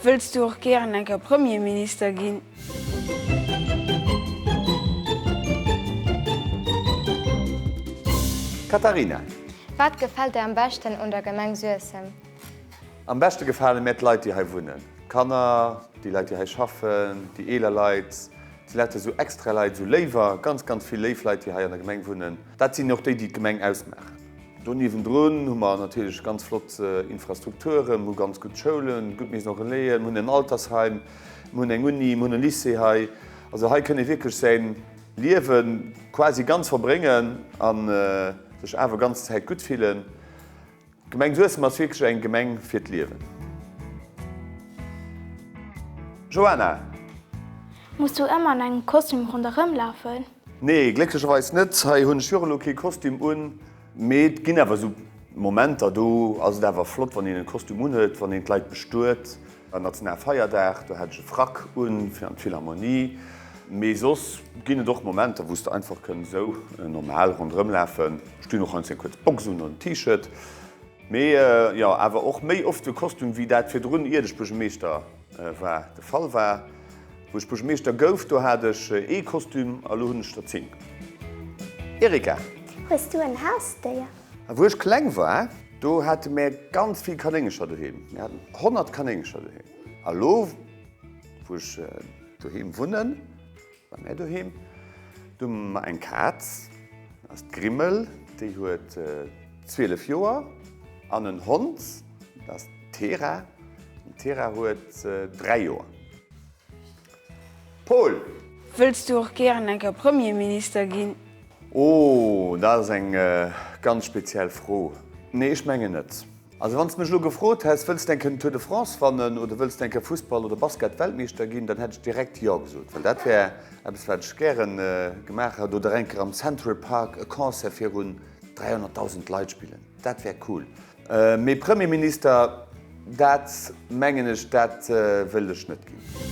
Wëlls du och gären eng Kéier Premierminister ginn? Katharina. Wat gefält der am beschten un der Gemeng Suessem? Am beschte gefale mär d'Leit, déi hei wunnen. D'Kanner, déi Leit, déi hei schaffen, déi eeler Leit. Et si lauter esou extra Leit, esou léiwer, ganz, ganz vill léif Leit, déi hei an der Gemeng wunnen. Dat sinn och déi, déi d'Gemeng ausmaachen. Do niewendrun hu mer natierlech ganz flott Infrastrukturen, mer hu ganz gutt Schoulen, gutt Maisons Relaisen, mer hunn en Altersheim, mer hunn eng Uni, mer hunn e Lycée hei. Also hei kënn ee wierklech säin Liewe quasi ganz verbréngen a sech awer ganz Zäit gutt fillen. D'Gemeng Suessem ass wierklech eng Gemeng fir d'Liewen. Joana. Muss du ëmmer an engem Kostüm ronderëm lafen? Nee, glécklecherweis net. Hei hunn ech jo och elo kee Kostüm un. Mee et ginn awer esou Momenter, do ass et awer flott, wann een e Kostüm unhuet, wann een d'Leit bestuet. Nationalfeierdag, do hat ech e Frack un fir an d'Philharmonie. Mee soss ginn et och Momenter, wou s de einfach kënns esou normal ronderëm lafen. Ech dinn och heiansdo eng kuerz Box un oder en T-Shirt. Mee jo, awer och méi oft e Kostüm, wéi dat virdrun, iert ech Buergermeeschter war, de Fall war. Wou ech Buergermeeschter gouf, do hat ech ee Kostüm a lo hunn ech der 10. Erika. Hues du en Hausdéier? Wou ech kleng war, do hate mär ganz vill Kanéngercher doheem. Mir haten 100 Kanéngercher doheem. A lo, wou ech doheem wunnen, bei mär doheem, do hu mer eng Kaz, dat ass d'Grimmel, déi huet 12 Joer, an en Hond, dat ass d'Tera, an d'Tera huet 3 Joer. Paul! Wëlls du och gären eng Kéier Premierminister ginn? Oh, dat ass eng ganz speziell Fro. Nee, ech mengen net. Also wann s de mech elo gefrot häss, wëlls de eng Kéier den Tour de France wannen oder wëlls de eng Kéier Fussball oder Basket-Weltmeeschter ginn, dann hätt ech direkt Jo gesot, well dat wär eppes wat ech gäre gemaach hätt. Oder eng Kéier am Central Park e Concert virun 300.000 Leit spillen, dat wär cool. Mee Premierminister, dat mengen ech, dat wëll ech net ginn.